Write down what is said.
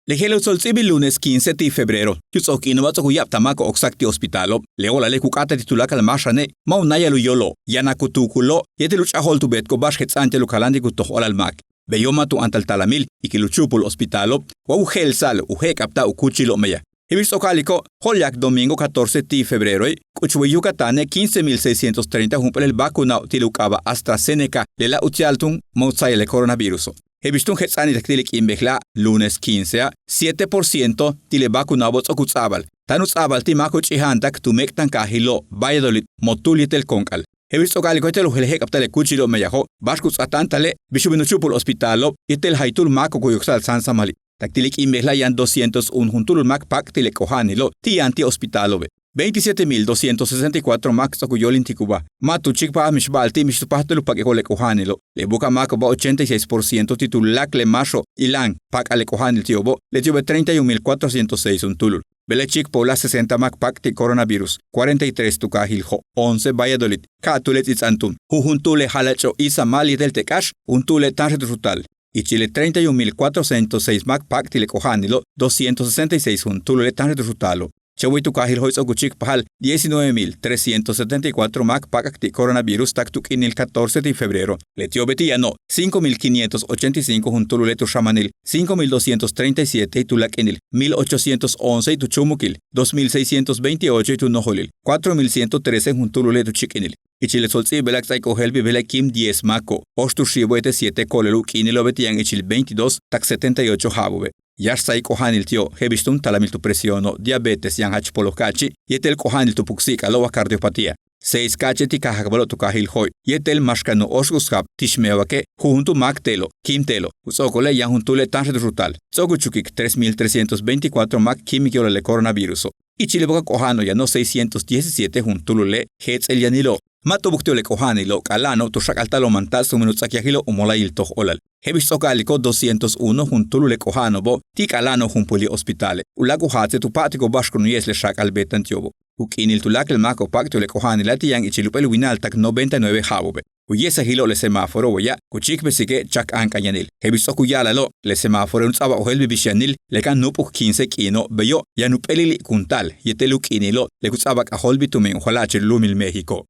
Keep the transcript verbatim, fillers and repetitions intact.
Le je'el u tsoltz'ibil lunes quince ti' febrero, tu ts'o'ok k'iino'oba' ts'o'ok u ya'ab ta máako'ob oksak ti' hospitalo'. Le óolale' ku k'áata'al ti' tuláakal máaxane', ma' u náayal u yóolo', yaan a kutuukulo', yéetel u ch'a'ajo'ol tu beetiko'ob ba'ax jets'a'an ti'al u kaláantik u toj óolal máak. Beyo' ma' tu áantal talamil ikil u chúupul hospitalo', wa u je'elsa'al u je'ek'abta'al u kúuchilo'ob meyaj. Je'el bix ts'o'ok u káajal ti'o', jo'olyak domingo catorce ti' febreroe', k'uchway Yucatane' quince mil seiscientos treinta jump'éel le vacunao'ob ti' le u k'aaba' AstraZeneca, lela' uti'al túun ma' u tsa'ayal le coronaviruso'. Je'el bix túun jets'a'anil tak ti' le k'iin bejla'a' lunes quincea', siete por ciento ti' le vacunao'obo' ts'o'ok u ts'a'abal. Táan u ts'a'abal ti' máako'ob ch'ija'antak tu méek'tankaajilo' Valladolid, Motul yéetel Konk'al. Je'el bix ts'o'ok u káajal ti'o' je'el u je'ek'abta'al le kúuchilo'ob meyajo', ba'ax ku ts'áaj táantale' bix u bin u chúupul hospitalo' yéetel jaytúul máako'ob ku yoksa'al sáansamali'. Tak ti' le k'iin bejla'a' yaan doscientos un juntúulul máak paak' ti' le k'oja'anilo' ti' yaan ti' hospitalo'obe'. Veintisiete mil doscientos sesenta y cuatro máak ts'o'ok u yóolintikuba'. Ma' tu chíikpajal mix ba'al ti' mix tu páajtal u pak'iko'ob le k'oja'anilo'. Le buka'aj máako'oba' ochenta y seis por ciento ti' tuláakal le máaxo'ob iláan pak'al le k'oja'anil ti'obo', leti'obe' treinta y un mil cuatrocientos seis juntúulul. Bejla'e' chíikpajal sesenta máak paak' ti' coronavirus, cuarenta y tres tu kaajil Jo', once Valladolid, ka'atúul le ts'íits'an túun, jujuntuul le jalach'o' Izamal yéetel te' k'áax, juntúul le' táanxel tu xutaal. Ichil le treinta y un mil cuatrocientos seis máak paak' ti' le k'oja'anilo', doscientos sesenta y seis juntúulul le' táanxel tu xutaalo'. Chéen way tu kaajil Jo'e' ts'o'ok u chíikpajal diecinueve mil trescientos setenta y cuatro máak pak'ak ti' coronavirus tak tu k'iinil catorce ti' febrero. Leti'obe' ti' yano' cinco mil quinientos ochenta y cinco juntúulul le' tu xamanil, cinco mil doscientos treinta y siete i tuláak' k'iinil, mil ochocientos once i tu chúumukil, dos mil seiscientos veintiocho i tu nojolil, cuatro mil ciento trece juntúulul le' tu chíik'inil. Ichil le tsoltz'íibilak ts'áaik ojéelbil bejla'e' kim diez máako'ob, óox tu xiibo'ob yéetel siete ko'olel u k'iinilo'obe' ti' yaan ichil veintidós tak setenta y ocho ja'abo'obe'. Yáax ts'áaik k'oja'anil ti'o', je'el bix túun talamil tu presióno', diabetes, yaan jach poloj ka'achi', yéetel k'oja'anil tu puksi'ik'alo' wa cardiopatía. Seis ka'ache' ti' kaajakbalo'ob tu kaajil Jo'e' yéetel máaxkan u óoxk'uskab ti' xmejawaque', jujuntuul máak te'elo', kim te'elo'. U ts'o'okole' yaan juntúul le' táanxel tu xutaal. Ts'o'ok u chukik tres mil trescientos veinticuatro máak kíimik yo'olal le coronaviruso'. Ichil le buka'aj k'oja'ano'ob yano' seiscientos diecisiete juntúulul le' jéets'el yanilo'. Ma' t'ubuk ti'ob le k'oja'anilo', k'a'ala'ano'ob tu xak'alta'al u mantats tumen u ts'akyajilo' u mola'ayil toj óolal. Je'el bix ts'o'ok u káajal ti'o', doscientos uno juntúulul le k'oja'ano'obo' ti' k'a'ala'ano'ob jump'ulik hospitale'. U láak' u jaatse' tu pa'atiko'ob ba'ax ku nuya'es le xaak'al beeta'an ti'obo'. U k'iinil tuláakal máako'ob paak' ti'ob le k'oja'anila' ti' yaan ichil jump'éel winal tak noventa y nueve ja'abo'obe'. U ye'esajilo'ob le semáforo wa ya' ku chíikpesike' chak áank'ayan yanil. Je'el bix ts'o'ok u ya'ala'alo', le semáforoe' u ts'a'abal ojéelbil bix yanil le kan núup'uk quince k'iino', beyo' yaan jump'éel ilik'unta'al yéetel u k'iinilo' le ku ts'a'abal k'ajóoltbil tumen u jala'achil lu'umil México.